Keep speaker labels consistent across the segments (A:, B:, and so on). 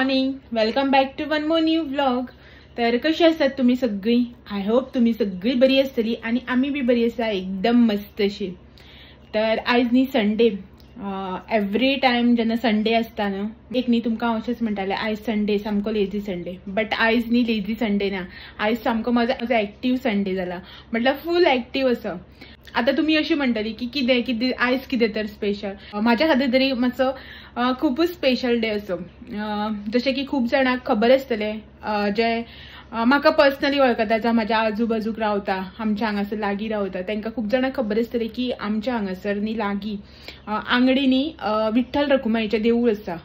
A: Morning, welcome back to one more new vlog. तर कशी आसात तुम्ही सगळी? I hope तुम्ही सगळी बरी आसतली आणि आम्ही बी बरी आसा, एकदम मस्त अशी। तर आयज न्ही संडे, एवरी टायम जेन्ना संडे आसता न्हू, एक न्ही तुमकां हांव अशेंच म्हणटालें आयज संडे सामको लेजी संडे, बट आयज न्ही लेजी संडे ना, आयज सामको म्हजो एक्टीव संडे जाला, म्हटल्यार फूल एक्टीव असो। आता तुम्ही अशी म्हणटली की कितें कितें आयज कितें तर स्पेशल, म्हाज्या खातीर तरी मातसो खुबूच स्पेशल डे असो। जशें की खूब जाणांक खबर आसतलें, जे म्हाका पर्सनली वळखता, जावं म्हाज्या आजूबाजूक रावता, आमच्या हांगासर लागीं रावता, तांकां खूब जाणांक खबर आसतलें की आमच्या हांगासर न्ही लागीं आंगडी न्ही विठ्ठल रखुमाईचें देवूळ आसा,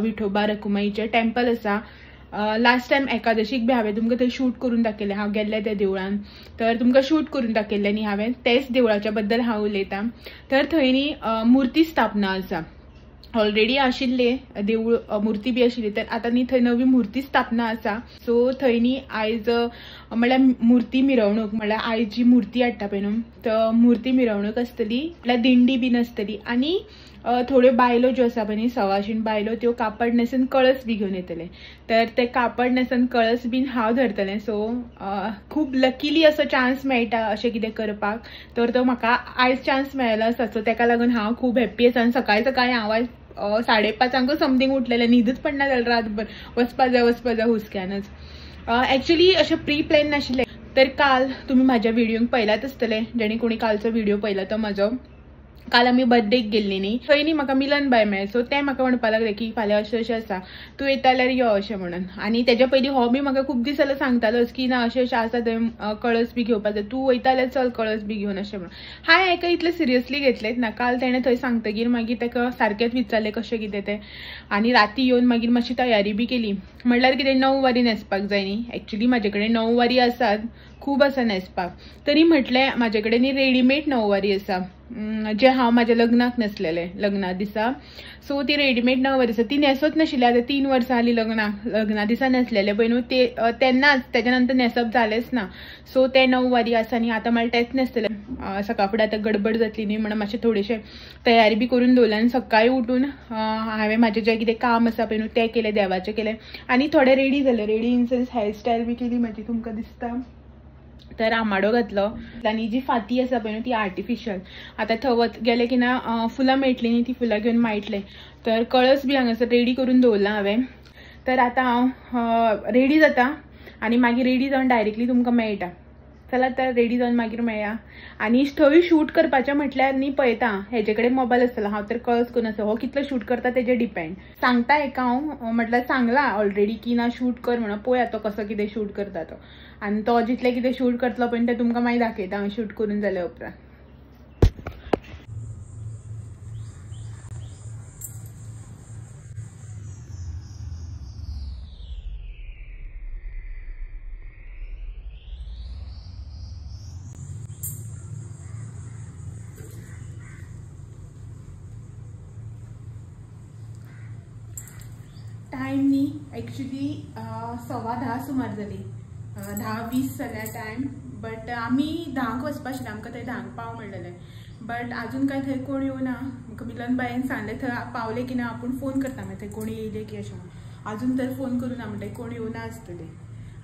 A: विठोबा रखुमाईचें टेम्पल आसा। लास्ट टायम एकादशीक बी हांवें तुमकां थंय शूट करून दाखयलें, हांव गेल्लें त्या देवळान, तर तुमकां शूट करून दाखयल्लें न्ही हांवें, तेच देवळाच्या बद्दल हांव उलयतां। तर थंय न्ही मुर्ती स्थापना आसा, ऑलरेडी आशिल्ले देवूळ मुर्ती बी आशिल्ली, तर आतां न्ही थंय नवी मुर्ती स्थापना आसा। सो थंय न्ही आयज म्हळ्यार मुर्ती मिरवणूक, म्हळ्यार आयज जी मुर्ती हाडटा पळय न्हू, तर मुर्ती मिरवणूक आसतली, म्हळ्यार दिंडी बीन आसतली आनी थोड्यो बायलो ज्यो आसा पळय न्ही, सवाशीण बायलो, त्यो कापड न्हेसून कळस बी घेवन येतले, तर ते कापड न्हेसून कळस बीन हांव धरतलें। सो खूब लकीली असो चान्स मेळटा अशें कितें करपाक, तर तो म्हाका आयज चान्स मेळ्ळो आसा, सो तेका लागून हांव खूब हॅप्पी आसा। आनी सकाळी सकाळी हांव आयज 5:30 समथींग उठलेलें, न्हिदूच पडना जालें रातभर, वचपा जाय वचपा जाय हुस्क्यानच। एक्चुली अशें प्री प्लॅन नाशिल्लें। तर काल तुमी म्हाज्या व्हिडियोंक पळयलात आसतलें, जेणे कोणी कालचो व्हिडियो पळयला तो म्हाजो, काल आमी बर्थडेक गेल्ली न्ही, थंय न्ही म्हाका मिलन बाय मेळ्ळें। सो तें म्हाका म्हणपाक लागलें की फाल्यां अशें अशें आसा, तूं येता जाल्यार यो अशें म्हणून। आनी तेज्या पयलीं हो बी म्हाका खूब दीस जाले सांगतालोच की ना अशें अशें आसा थंय कळस बी घेवपाक जाय, तूं वयता जाल्यार चल कळस बी घेवन अशें म्हणून। हांवें हेका इतलें सिरियसली घेतलेंच ना। काल तेणें थंय सांगतगीर मागीर तेका सारकेंच विचारलें कशें कितें तें, आनी राती येवन मागीर मातशी तयारी बी केली। म्हणल्यार कितें 9 वारी न्हेसपाक जाय न्ही, एक्चुली म्हाजे कडेन 9 वारी आसात, खूब आसा न्हेसपाक, तरी म्हटलें म्हाजे कडेन न्ही रेडीमेड 9 वारी आसा, जे हांव म्हाज्या लग्नाक न्हेसलेलें, लग्ना दिसा। सो ती रेडीमेड 9 वारी आसा, ती न्हेसत नाशिल्ली, आतां 3 वर्सां जालीं लग्नाक, लग्ना दिसा न्हेसलेलें पळय न्हू ते, तेन्नाच तेज्या नंतर न्हेसप जालेंच ना। सो ते 9 वारी आसा आनी आतां म्हाका तेच न्हेसतलें। सकाळ फुडें आतां गडबड जातली न्ही म्हणून मातशें थोडेशें तयारी बी करून दवरलें आनी सकाळीं उठून हांवें म्हाजें जें कितें काम आसा पळय न्हू तें केलें, देवाचें केलें आनी थोडें रेडी जालें, ready in sense hairstyle बी केली म्हाजी, तुमकां दिसता। तर आमाडो घातलो आनी जी फाती आसा पळय न्हू ती आर्टिफिशियल, आतां थंय गेलें की ना फुलां मेळटलीं न्ही, ती फुलां घेवन माळटलें। तर कळस बी हांगासर रेडी करून दवरला हांवें। तर आतां हांव रेडी जाता आनी मागीर रेडी जावन डायरेक्टली तुमकां मेळटा। चला तर रेडी जावन मागीर मेळया। आनी थंय शूट करपाचें म्हटल्यार न्ही पळयता हेजे कडेन मोबायल आसतलो, हांव तर कळस करून आसा, हो कितलो शूट करता तेजेर डिपेंड। सांगता हेका हांव, म्हटल्यार सांगलां ऑलरेडी की ना शूट कर म्हणून, पळया तो कसो कितें शूट करता तो, आनी तो जितलें कितें शूट करतलो पळय तें तुमकां मागीर दाखयता हांव शूट करून जाल्या उपरांत। टायम न्ही एक्चुली 10:15 सुमार जाली, 10:20 जाल्या टायम, बट आमी 10 वचपा आशिल्लें, आमकां थंय 10 पाव म्हणलेलें, बट आजून काय थंय कोण येवना। म्हाका मिलन बायन सांगलें थंय पावलें की ना आपूण फोन करता, मागीर थंय कोण येयलें की अशें म्हणून, आजून तर फोन करूं ना, म्हणटा कोण येवना आसतलें।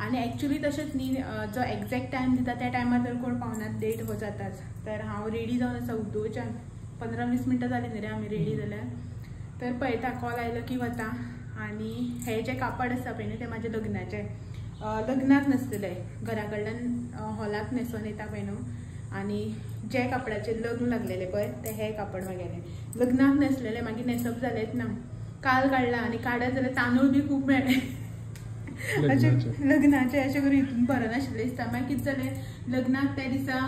A: आनी एक्चुली तशेंच न्ही, जो एग्जॅक्ट टायम दिता त्या टायमार तर कोण पावना, लेट हो जाताच। तर हांव रेडी जावन आसा, उदोवच्यान 15-20 मिनटां जालीं न्ही रे आमी रेडी जाल्यार। तर पळयता कॉल आयलो की वता। आनी हे जे कापड आसा पळय न्हू तें म्हाज्या लग्नाचें, लग्नाक न्हेसतलें, घरा कडल्यान हॉलाक न्हेसोन येता पळय न्हू, आनी जे कापडाचें लग्न लागलेलें पळय तें हें कापड म्हागेलें लग्नाक न्हेसलेलें, मागीर न्हेसप जालेंच ना, काल काडलां आनी काडत जाल्यार तांदूळ बी खूब मेळ्ळे अशें लग्नाचें, अशें करून हितून भरनाशिल्लें दिसता। मागीर कितें जालें, लग्नाक त्या दिसा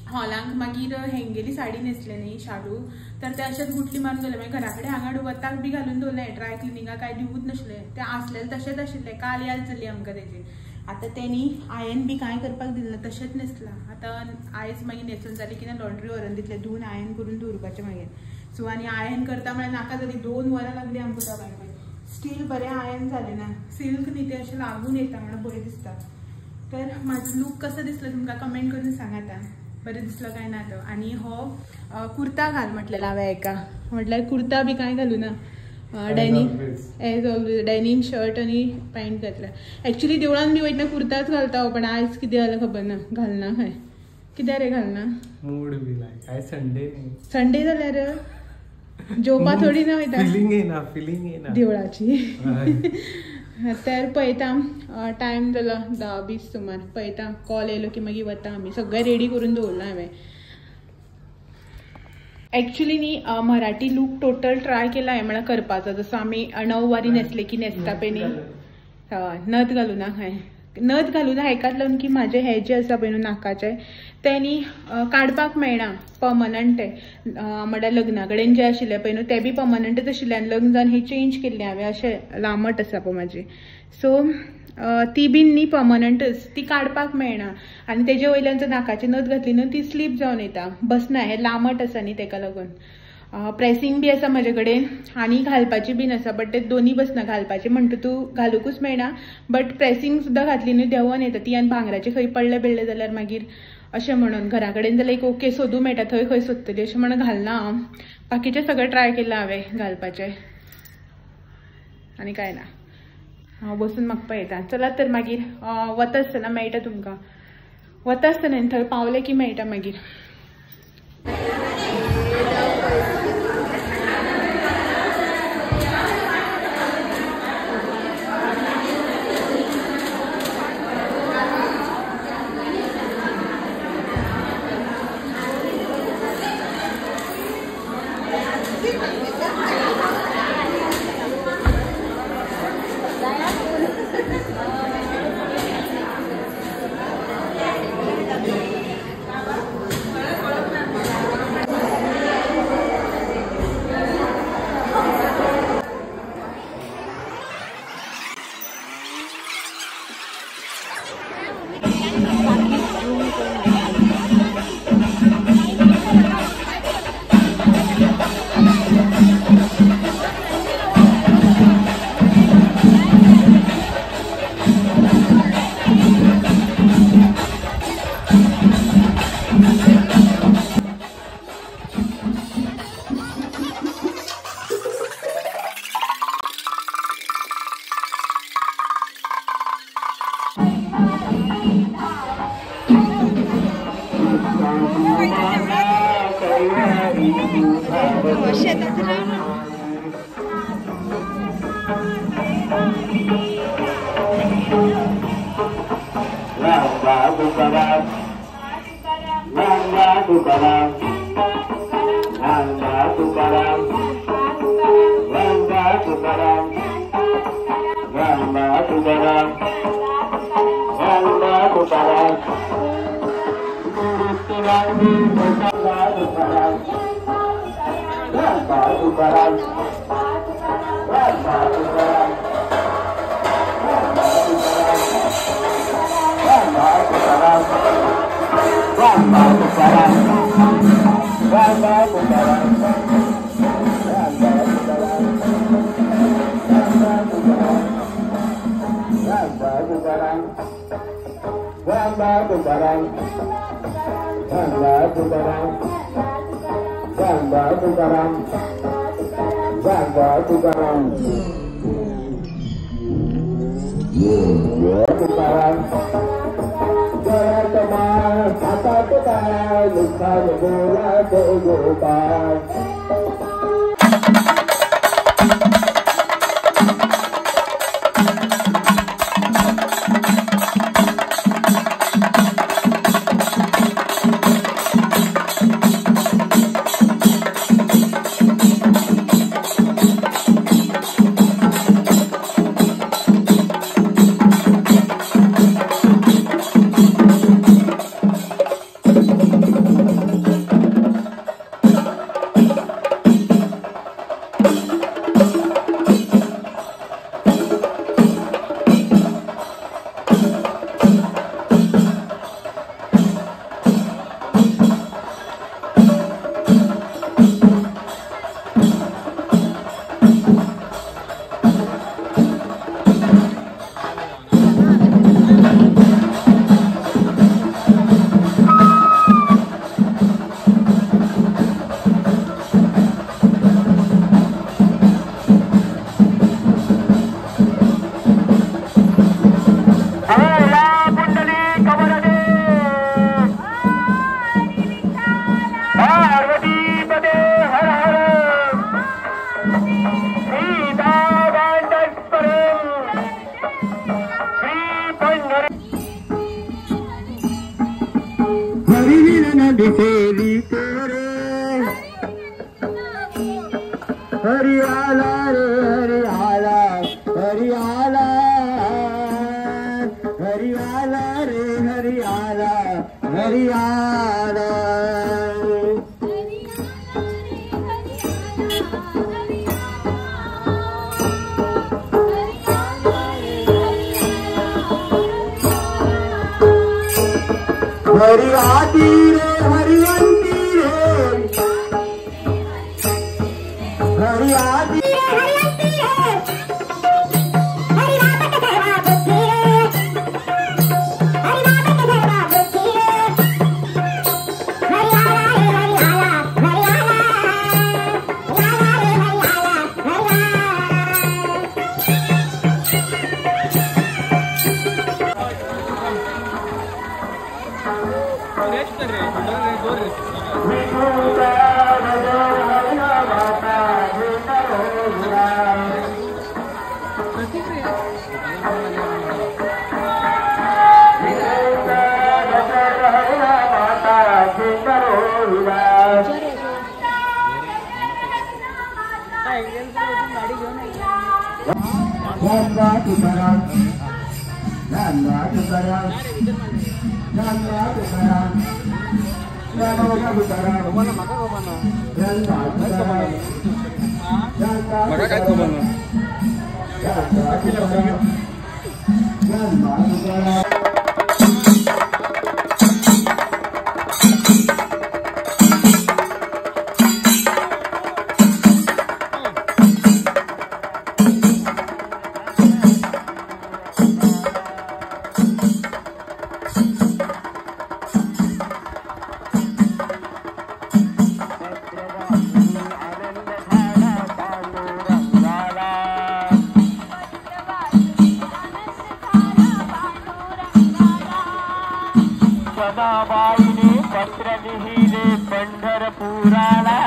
A: हॉलांक मागीर हेंगेली साडी न्हेसले न्ही शालू, तर ते अशेंच गुटली मारून दवरलें, मागीर घरा कडेन हांगा वताक बी घालून दवरलें, ड्राय क्लिनिंगाक कांय दिवूच नासलें, तें आसलेलें तशेंच आशिल्लें, काल याद जाली आमकां तेजी। आतां तेणी आयन बी कांय करपाक दिलें ना, तशेंच न्हेसलां। आतां आयज मागीर न्हेसून जालें की ना लॉन्ड्री व्हरून दितलें, धुवन आयन करून दवरपाचें मागीर। सो आनी आयन करता म्हळ्यार नाका जाली, 2 वरां लागलीं आमकां त्या बायक, स्टील बरें आयन जालें ना, सिल्क न्ही तें अशें लागून येता म्हणून बरें दिसता। तर म्हाजो लूक कसो दिसलो तुमकां कमेंट करून सांगात, बरें दिसलो काय ना तो। आनी हो कुर्ता घाल म्हटलेला हांवें हेका, म्हटल्यार कुर्ता बी कांय घालूं ना, Denim as always denim shirt आनी पॅन्ट घातला. एक्चुली देवळान बी वयतना कुर्ताच घालता हांव, पण आयज कितें जालें खबर ना, घालना खंय. कित्याक रे घालना?
B: मूड बी लायक आयज संडे न्ही.
A: संडे जाल्यार जेवपा थोडी ना वयता,
B: फिलिंग येना, फिलिंग येना
A: देवळाची. तर पळयता टायम जालो 10:20 सुमार. पळयता कॉल येयलो की मागीर वता आमी. सगळें रेडी करून दवरलां हांवें. एक्चुली न्ही मराठी लूक टोटल ट्राय केला हांवें म्हळ्यार करपाचो, जसो आमी णववारी न्हेसले की न्हेसता पळय न्ही. हय नथ घालूना खंय, नथ घालूना हेकाच लागून की म्हाजें हें जें आसा पळय न्हू नाकाचें तें न्ही काडपाक मेळना पर्मनंट. तें म्हळ्यार लग्ना कडेन जें आशिल्लें पळय न्हू तें बी पर्मनंटच आशिल्लें आनी लग्न जावन हें चेंज केल्लें हांवें, अशें लांबट आसा पळय म्हाजी. सो ती बीन न्ही पर्मनंटच, ती काडपाक मेळना आनी तेजे वयल्यान जर नाकाची नथ घातली न्हू ती स्लीप जावन येता, बसना. हें लांबट आसा न्ही तेका लागून. प्रेसिंग बी आसा म्हजे कडेन आनी घालपाची बीन आसा, बट ते दोनी बसना. घालपाची म्हणटा तूं घालुकूच मेळना, बट प्रेसिंग सुद्दां घातली न्हू देंवोन येता ती. आनी भांगराचे खंय पडले बिडले जाल्यार मागीर अशें म्हणून घरा कडेन जाल्यार एक ओके सोदूं मेळटा, थंय खंय सोदतली अशें म्हणून घालना हांव. बाकीचें सगळें ट्राय केलां हांवें घालपाचें आनी कांय ना. हांव बसून म्हाका पळयता. चलात तर मागीर वता आसतना मेळटा तुमकां, वता आसतना थंय पावलें की मेळटा मागीर.
C: सेवितो रे हरि आला रे हरि आला हरि आला हरि आला रे हरि आला हरि आला हरि आदि रे हरिवंती रे हरि आदि हरिवंती रे हरि नामक सर्वा बुद्धि रे हरि नामक सर्वा बुद्धि रे हरि आला रे हरि आला हरि आला आला रे हरि आला हरि आला।
D: सदाबाईने पत्र लिहिले पंढरपुराला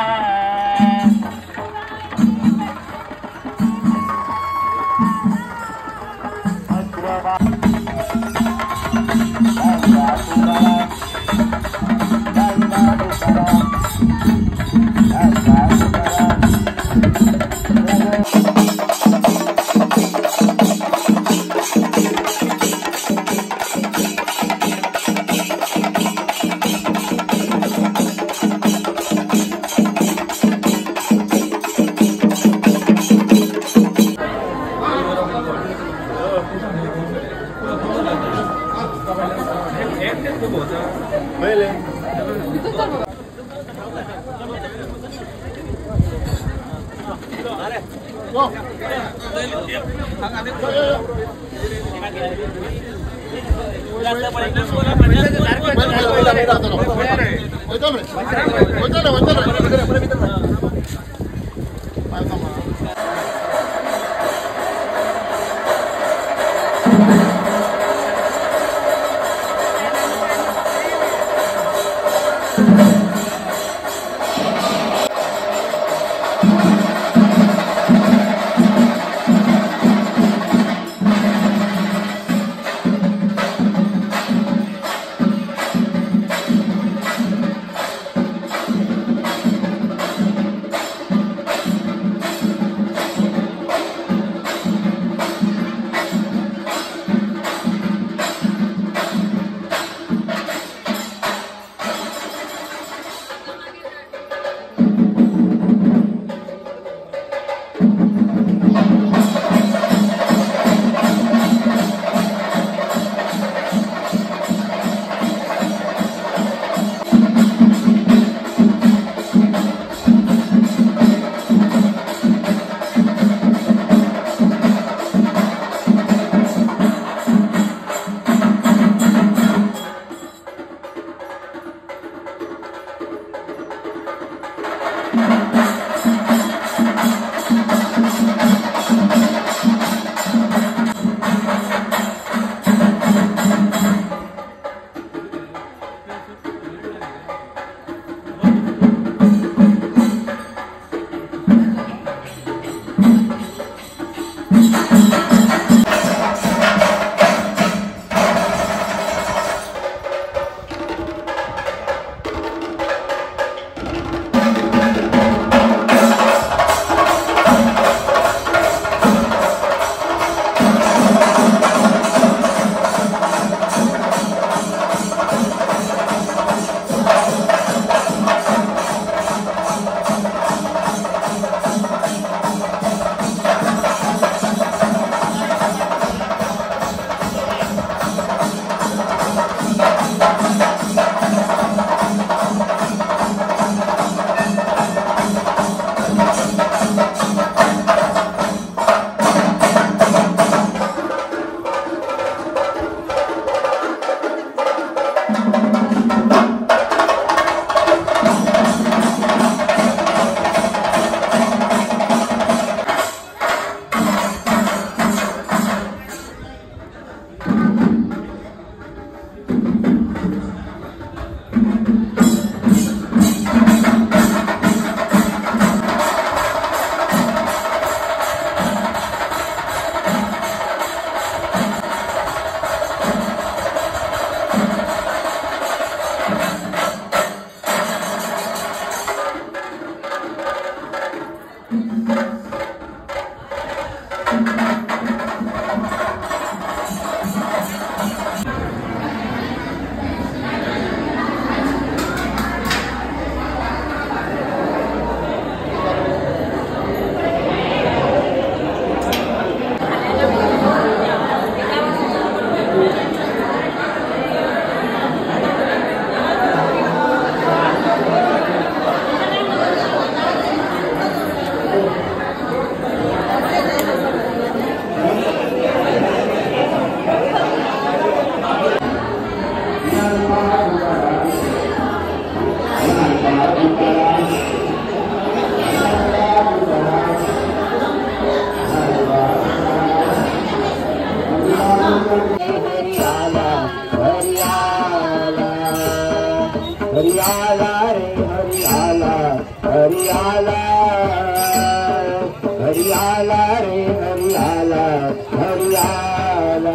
D: आला रे हरी आला हरी आला।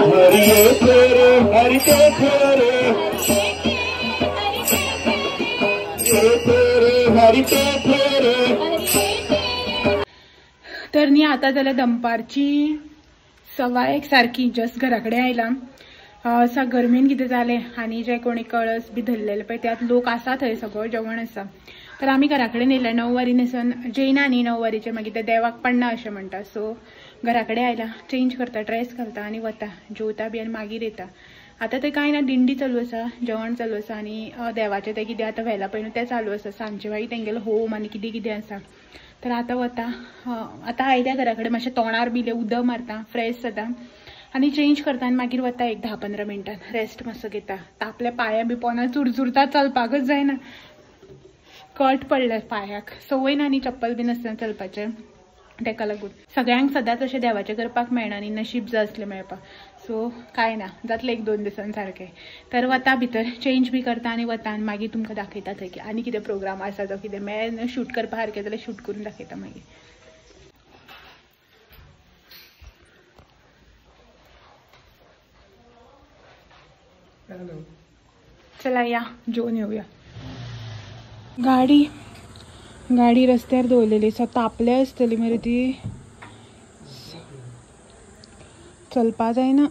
D: हरी येथे रे हरी तेथे रे, येथे रे हरी तेथे रे।
A: तर न्ही आतां जाल्यार दनपारची 1:15 सारकी जस्ट घरा कडेन आयला। सा गरमेन कितें जालें आनी जे कोणी कळस बी धरलेले पळय त्यात लोक आसा थंय सगळो जेवण आसा। तर आमी घरा कडेन येयल्या 9 वारी न्हेसून जेयना न्ही 9 वारीचें मागीर ते देवाक पडना अशें म्हणटा। सो घरा कडेन आयला, चेंज करता, ड्रेस घालता आनी वता, जेवता बी आनी मागीर येता। आतां थंय कांय ना, दिंडी चालू आसा, जेवण चालू आसा आनी देवाचें तें कितें आतां व्हेलां पळय न्हू तें चालू आसा। सांजचे मागीर तेंगेलो होम आनी कितें कितें आसा। तर आतां वता, आतां आयल्या घरा कडेन मातशें तोंडार बी उदक मारता, फ्रेश जाता आनी चेंज करता आनी मागीर वता एक 10-15 मिनटां रेस्ट मातसो घेता। तापल्या पांया बी पोना चुरचुरता, चलपाकच जायना, कट पडले पांयाक, संवय ना न्ही चप्पल बी नासतना चलपाचें, तेका लागून सगळ्यांक सदांच अशें देवाचें करपाक मेळना न्ही, नशीब जाय आसलें मेळपाक। सो कांय ना, जातलें 1-2 दिसान सारकें। तर वता भितर चेंज बी करता आनी वता आनी मागीर तुमकां दाखयता थंय की आनी कितें प्रोग्राम आसा तो कितें मेळ्ळें शूट करपा सारकें जाल्यार शूट करून दाखयता मागीर। चला या जेवून येऊया। गाडी गाडी रस्त्यार दवरलेली आसा, तापल्या आसतली मरे ती, चलपा जायना।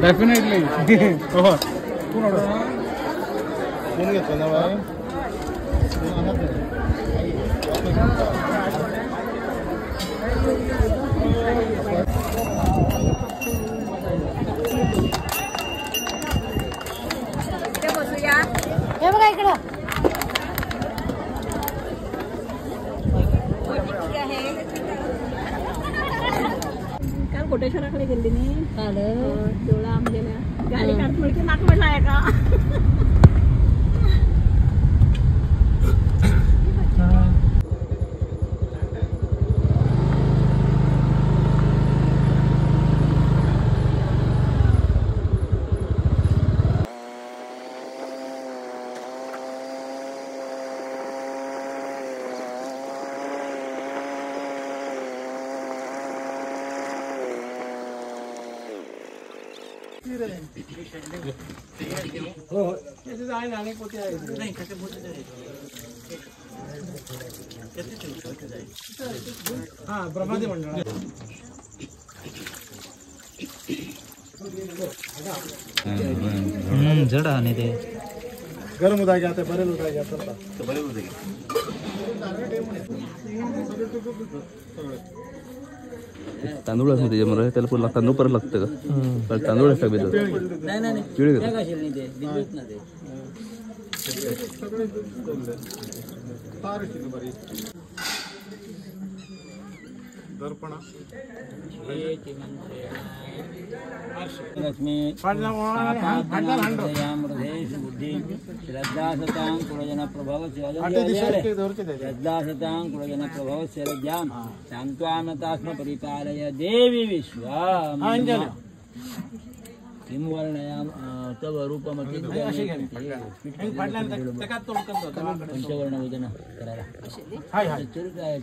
B: डेफिनेटली
C: हे बघा इकडं
E: काल कोटेश्वराकडे गेल्ली न्ही, देवळा आमगेल्या गाडी काढत म्हणकी नाक म्हणला एका
F: जड आणि ते
B: गरम उदक आता बरेल उदक आता
F: बरेल उदक तांदूळ असतो त्याच्यामध्ये, त्याला पुन्हा तांदूळ परत लागतं का? पण तांदूळ असतात भितर.
E: नाही नाही
F: पिळे
E: नाही ते भिजत ना ते
B: दर्पणा
E: लक्ष्मी श्रद्धा सतां कुलजन प्रभवस्य श्रद्धा सतां कुलजन प्रभवस्य लज्जां शान्त्वानतास्म परिपालय देवी विश्वाम किं वर्णयाम तव रूपमचिन्त्यं पंचवर्ण भोजन करायला चोरी काय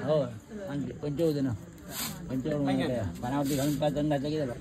E: हो पंचवजन पंचवर्ण पानावरती घालून 5 जण घातलं की झालं.